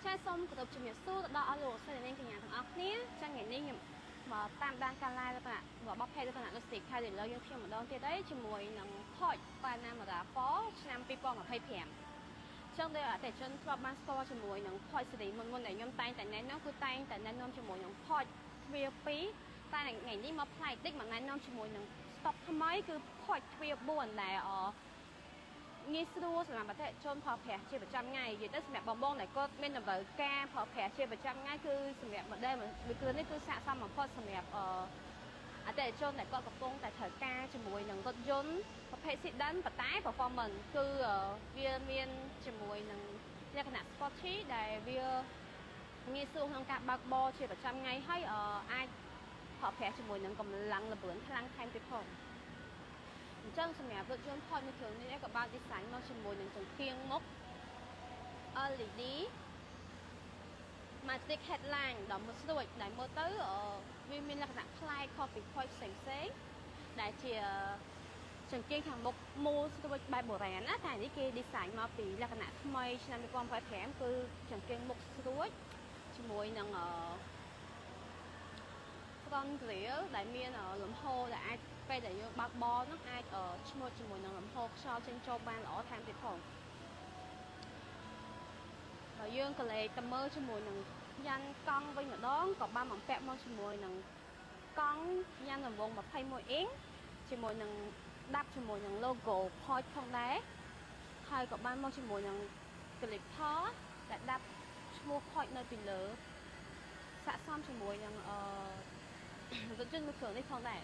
ចាសូមគោរពជំរាបសួរទៅដល់អស់លោកស្រីនាងកញ្ញាទាំងអស់គ្នាចាថ្ងៃនេះខ្ញុំមកតាមដានការ live របស់ page លក្ខណៈ Logistic Car Dealer យើងខ្ញុំម្ដងទៀតអីជាមួយនឹង Porsche Panamera 4ឆ្នាំ2025ចឹងដោយអតិថិជនធ្លាប់បានស្គាល់ជាមួយនឹង Porsche ស៊េរីមុនមុនដែលខ្ញុំតែងតែណែនាំគឺតែងតែណែនាំជាមួយនឹង Porsche ទ្វារ2តែថ្ងៃនេះមកប្លែកតិចមកណែនាំជាមួយនឹង stock ថ្មីគឺ Porsche ទ្វារ4ដែលងាយស្រួលសម្រាប់អតិថិជនប្រើប្រាស់ជាប្រចាំថ្ងៃនិយាយទៅសម្រាប់បងបងដែលគាត់មានតម្រូវការប្រើប្រាស់ជាប្រចាំថ្ងៃគឺសម្រាប់ model មួយគ្រឿងនេះគឺស័ក្តិសមបំផុតសម្រាប់អតិថិជនដែលគាត់កំពុងតែត្រូវការជាមួយនឹងរថយន្តប្រភេទ sedan ប៉ុន្តែ performance គឺវាមានជាមួយនឹងលក្ខណៈ sporty ដែលវាងាយស្រួលក្នុងការបើកបរជាប្រចាំថ្ងៃហើយអាចប្រើប្រាស់ជាមួយនឹងកម្លាំងល្បឿនខ្លាំងថែមទៀតផងអញ្ចឹងសម្រាប់រថយន្ត Porsche មួយគ្រឿងនេះក៏បាន design មកជាមួយនឹងចង្កៀងមុខ LED Matic headline ដ៏មើលស្រួចដែលមើលទៅវាមានលក្ខណៈប្លែកខុសពី Porsche ផ្សេងផ្សេងដែលជាចង្កៀងខាងមុខមូលស្រួចបែបបុរាណណាតែនេះគេ design មកពីលក្ខណៈថ្មីឆ្នាំ2025គឺចង្កៀងមុខស្រួចជាមួយនឹង front grille ដែលមានលំហដែលអាចពេលដែលយើងបើកបរហ្នឹងអាចឈ្មោះជាមួយនឹងលំហខ្យល់ចេញចូលបានល្អថែមទៀតផងបើយើងក៏លេខទៅមើលជាមួយនឹងយ៉ាន់កង់វិញម្ដងក៏បានបំពាក់មកជាមួយនឹងកង់យ៉ាន់រង្វង់21អ៊ីងជាមួយនឹងដាប់ជាមួយនឹង logo Porsche ផងដែរហើយក៏បានមកជាមួយនឹង clipper ដែលដាប់ឈ្មោះ Porsche នៅពីលើស័ក្តិសមជាមួយនឹងរថយន្តមួយគ្រឿងនេះផងដែរ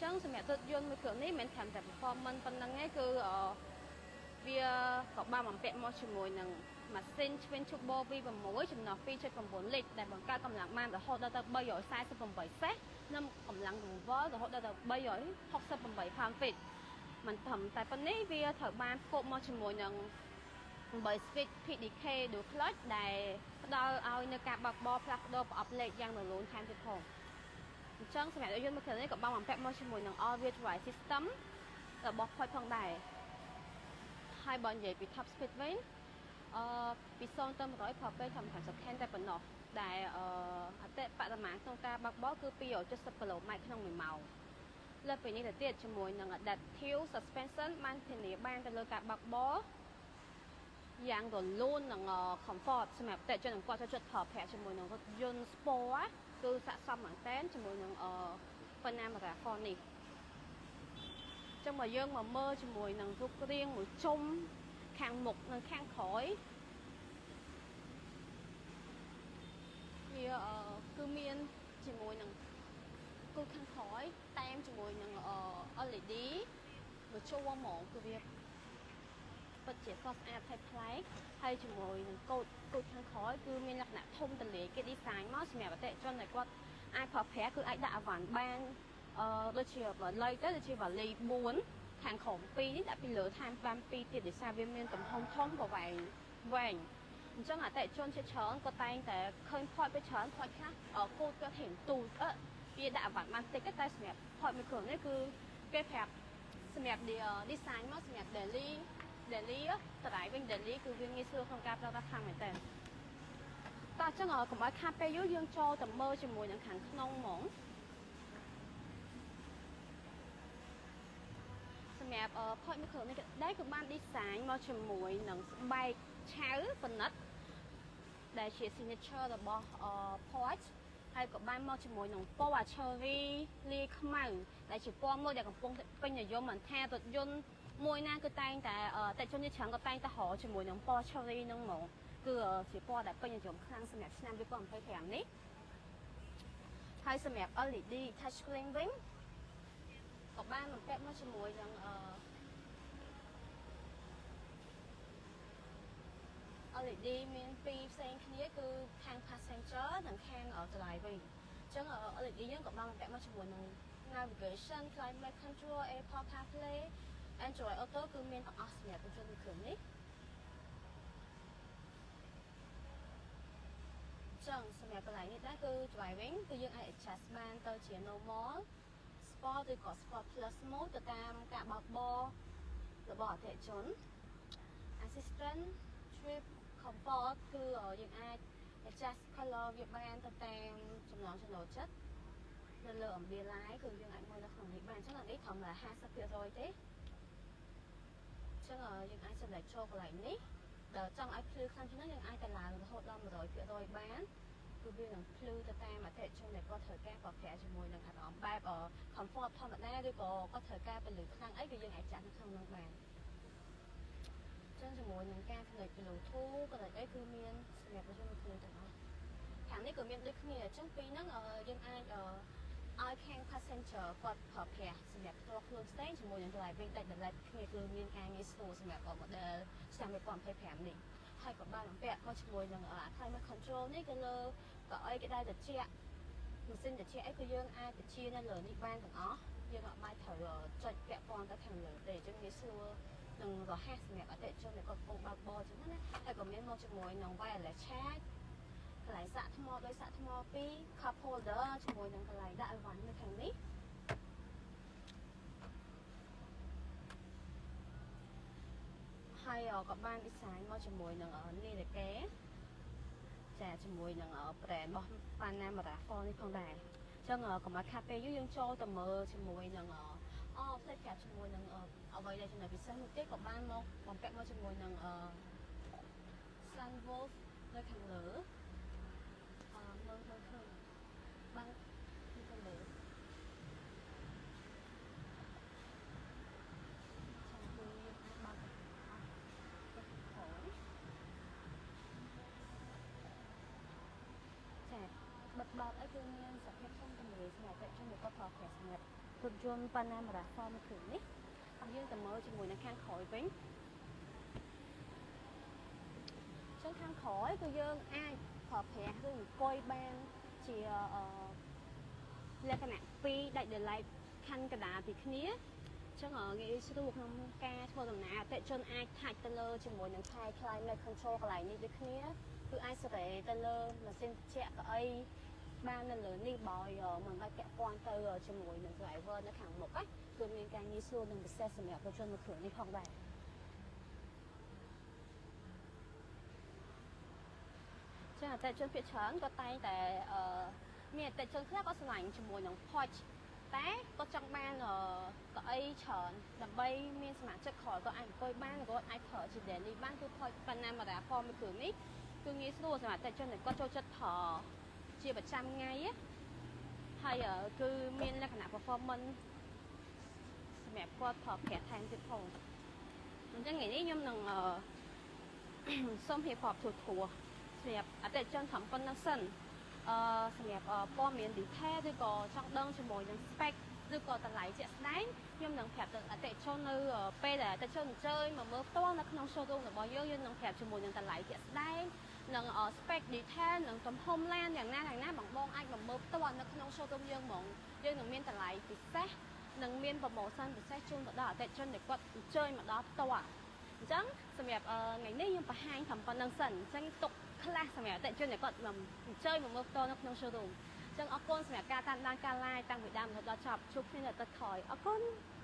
ចឹងសម្រាប់រថយន្តមួយគ្រឿងនេះមិនត្រឹមតែ performance ប៉ុណ្្នឹងទេគឺវាក៏បានបំពាក់មកជាមួយនឹងម៉ាស៊ីន Twin Turbo V6 ចំណុះ 2.9 លីត្រដែលបង្កើតកម្លាំងបានរហូតដល់ទៅ348សេះនិងកម្លាំងរង្វិលរហូតដល់ទៅ368 pound feet មិនត្រឹមតែប៉ុណ្នេះវាត្រូវបានផ្គប់មកជាមួយនឹង8 speed PDK dual clutch ដែលផ្ដល់ឲ្យនៅការបើកបរផ្លាស់ប្ដូរប្រអប់លេខយ៉ាងរលូនថែមទៀតផងអញ្ចឹងសម្រាប់រថយន្តមួយគ្រឿងនេះក៏បានបំពាក់មកជាមួយនឹង all wheel drive system របស់ Porsche ផងដែរហើយបើនិយាយពី top speed វិញពី0ទៅ100ប្រើពេលត្រឹម5 second តែប៉ុណ្ណោះដែលអតិបរមាក្នុងការបើកបរគឺ270គីឡូម៉ែត្រក្នុង1ម៉ោងលើពីនេះទៅទៀតជាមួយនឹង adaptive suspension បានធានាបានទៅលើការបើកបរយ៉ាងរលូននិង comfort សម្រាប់អតិថិជនដែលគាត់ចូលចិត្តប្រើប្រាស់ជាមួយនឹងរថយន្ត sport គឺស័ក្តិសមមែនទែនជាមួយនឹង Panamera 4នេះចឹងមកយើងមកមើលជាមួយនឹងរូបរាងមួយជុំខាងមុខនិងខាងក្រោយវាគឺមានជាមួយនឹងគូខាងក្រោយតាមជាមួយនឹង LED មួយជួរហ្មងគឺវាពិតជាស្រស់ស្អាតហើយប្លែកហើយជាមួយនឹងកូដខាងក្រោយគឺមានលក្ខណៈធំទូលាយគេ design មកសម្រាប់អតិថិជនដែលគាត់អាចប្រើប្រាស់គឺអាចដាក់អវ៉ាន់បានដូចជាវ៉ាលីទៅដូចជាវ៉ាលី4ខាងក្រោម2នេះដាក់ពីលើថែមបាន2ទៀតដោយសារវាមានទំហំធំប្រវែងវែងអញ្ចឹងអតិថិជនជាច្រើនក៏តែងតែឃើញ Porsche ទៅច្រើន Porsche ខ្លះកូដគាត់រៀងទូចវាដាក់អវ៉ាន់បានតិចតែសម្រាប់ Porsche មួយគ្រឿងនេះគឺគេប្រាប់សម្រាប់ design មកសម្រាប់ daily driving daily គឺវាងាយស្រួលក្នុងការប្រើប្រាស់ខ្លាំងមែនតើតោះអញ្ចឹងកុំឲ្យខាតពេលយូរយើងចូលទៅមើលជាមួយនឹងខាងក្នុងហ្មងសម្រាប់ Porsche មួយគ្រឿងនេះដែរគឺបាន design មកជាមួយនឹងស្បែកឆៅប៉និតដែលជា signature របស់ Porsche ហើយក៏បានមកជាមួយនឹងពណ៌ cherry លាយខ្មៅដែលជាពណ៌មួយដែលកំពុងពេញនិយមមិនថារថយន្តមួយណាគឺតែងតែតែជនជាច្រើនក៏តែងតែរកជាមួយនឹងពណ៌ cherry ហ្នឹងហ្មងគឺជាពណ៌ដែលពេញនិយមខ្លាំងសម្រាប់ឆ្នាំ2025នេះហើយសម្រាប់ LED touch screen វិញក៏បានបំពាក់មកជាមួយនឹងLED មានពីរផ្សេងគ្នាគឺខាង passenger និងខាង driving អញ្ចឹង LED យើងក៏បានបំពាក់មកជាមួយនឹង navigation, climate control, Apple CarPlay, Android Auto គឺមានទាំងអស់សម្រាប់រថយន្តមួយគ្រឿងនេះចឹងសម្រាប់កន្លែងនេះដែរគឺ driving គឺយើងអាច adjust បានទៅជា normal Sport ឬក៏ Sport Plus Mode ទៅតាមការបើកបររបស់អតិថិជន Assistant Trip Comfort គឺយើងអាច adjust color វាបានទៅតាមចំណង់ចំណូលចិត្តនៅលើ ambient light គឺយើងអាចមើលនៅក្នុងនេះបានអញ្ចឹងអានេះត្រឹមតែ50%ទេអញ្ចឹងយើងអាច select ចូលកន្លែងនេះដល់ចង់ឲ្យភ្លឺខ្លាំងជាងហ្នឹងយើងអាចទៅឡើងរហូតដល់100%បានគឺវានឹងភ្លឺទៅតាមអតិថិជនដែលគាត់ត្រូវការប្រើប្រាស់ជាមួយនឹងអារម្មណ៍បែប comfort ធម្មតាឬក៏គាត់ត្រូវការពន្លឺខ្លាំងអីគឺយើងអាចចាក់នៅក្នុងនោះបានចឹងជាមួយនឹងការ connect Bluetooth connect អីគឺមានសម្រាប់ប្រជុំគ្នាទាំងអស់ខាងនេះក៏មានដូចគ្នាអញ្ចឹងពីរហ្នឹងយើងអាចឲ្យខាង passenger គាត់ប្រើប្រាស់សម្រាប់ផ្ទាល់ខ្លួនផ្សេងជាមួយនឹង driving ដាច់ដោយឡែកគ្នាគឺមានការងាយស្រួលសម្រាប់ model ឆ្នាំ2025នេះហើយក៏បានបំពាក់មកជាមួយនឹង climate control នេះក៏លើក៏អីគេដែរត្រជាក់ម៉ាស៊ីនត្រជាក់អីគឺយើងអាចបញ្ជានៅលើនេះបានទាំងអស់យើងអត់បាច់ត្រូវចុចពាក់ព័ន្ធទៅខាងលើទេអញ្ចឹងងាយស្រួលនឹងរហ័សសម្រាប់អតិថិជនដែលគាត់កំពុងបើកបរអញ្ចឹងណាហើយក៏មានមកជាមួយនឹង wireless charge កន្លែងសាកថ្មដោយសាកថ្ម2 cup holder ជាមួយនឹងកន្លែងដាក់អីវ៉ាន់នៅខាងនេះហើយក៏បាន design មកជាមួយនឹងនាឡិកាចាជាមួយនឹង brand របស់ Panamera 4នេះផងដែរអញ្ចឹងកុំឲ្យខាតពេលយូរយើងចូលទៅមើលជាមួយនឹងអូផ្លេចប្រាប់ជាមួយនឹងអ្វីដែលចំណុចពិសេសមួយទៀតក៏បានមកបំពាក់មកជាមួយនឹង sunroof នៅខាងលើមើលមើលឃើញបានពីខាងលើចាំគឺយើងអាចបើកអស់ទៅខាងក្រោយចាបិទបើកអីគឺមានសភាពធំទូលាយសម្រាប់អតិថិជនដែលគាត់ប្រើប្រាស់សម្រាប់រថយន្ត Panamera 4មួយគ្រឿងនេះអស់យើងទៅមើលជាមួយនឹងខាងក្រោយវិញចឹងខាងក្រោយគឺយើងអាចប្រើប្រាស់ឬអង្គុយបានជាលក្ខណៈ2ដាច់ដោយឡែកខណ្ឌកណ្ដាលពីគ្នាចឹងងាយស្រួលក្នុងការធ្វើដំណើរអតិថិជនអាចថាច់ទៅលើជាមួយនឹង climate control កន្លែងនេះដូចគ្នាគឺអាចសេរីទៅលើម៉ាស៊ីនត្រជាក់កៅអីបាននៅលើនេះបើមិនឲ្យពាក់ព័ន្ធទៅជាមួយនឹង driver នៅខាងមុខណាគឺមានការងាយស្រួលនិងពិសេសសម្រាប់រថយន្តមួយគ្រឿងនេះផងដែរចឹងអតិថិជនភាគច្រើនក៏តែងតែមានអតិថិជនខ្លះក៏ស្រឡាញ់ជាមួយនឹង Porsche តែគាត់ចង់បានកៅអីច្រើនដើម្បីមានសមាជិកក្រោយក៏អាចអង្គុយបានក៏អាចប្រើជា daily បានគឺ Porsche Panamera 4មួយគ្រឿងនេះគឺងាយស្រួលសម្រាប់អតិថិជនដែលគាត់ចូលចិត្តប្រើជាប្រចាំថ្ងៃហើយគឺមានលក្ខណៈ performance សម្រាប់គាត់ប្រើប្រាស់ថែមទៀតផងអញ្ចឹងថ្ងៃនេះខ្ញុំនឹងសូមរៀបរាប់ធូរធូរសម្រាប់អតិថិជនត្រឹមប៉ុណ្្នឹងសិនសម្រាប់ព័ត៌មាន detail ឬក៏ចង់ដឹងជាមួយនឹង spec ឬក៏តម្លៃជាក់ស្ដែងខ្ញុំនឹងប្រាប់ទៅអតិថិជននៅពេលដែលអតិថិជនអញ្ជើញមកមើលផ្ទាល់នៅក្នុង showroom របស់យើងយើងនឹងប្រាប់ជាមួយនឹងតម្លៃជាក់ស្ដែងនិង spec detail និងទំហំឡានយ៉ាងណាយ៉ាងណាបងបងអាចមកមើលផ្ទាល់នៅក្នុង showroom យើងហ្មងយើងនឹងមានតម្លៃពិសេសនិងមាន promotion ពិសេសជូនទៅដល់អតិថិជនដែលគាត់អញ្ជើញមកដល់ផ្ទាល់អញ្ចឹងសម្រាប់ថ្ងៃនេះខ្ញុំបង្ហាញត្រឹមប៉ុណ្្នឹងសិនអញ្ចឹងទុកខ្លះសម្រាប់អតិថិជនដែលគាត់អញ្ជើញមកមើលផ្ទាល់នៅក្នុង showroom អញ្ចឹងអរគុណសម្រាប់ការតាមដានការ live តាំងពីដើមរហូតដល់ចប់ជួបគ្នានៅទឹកក្រោយអរគុណ។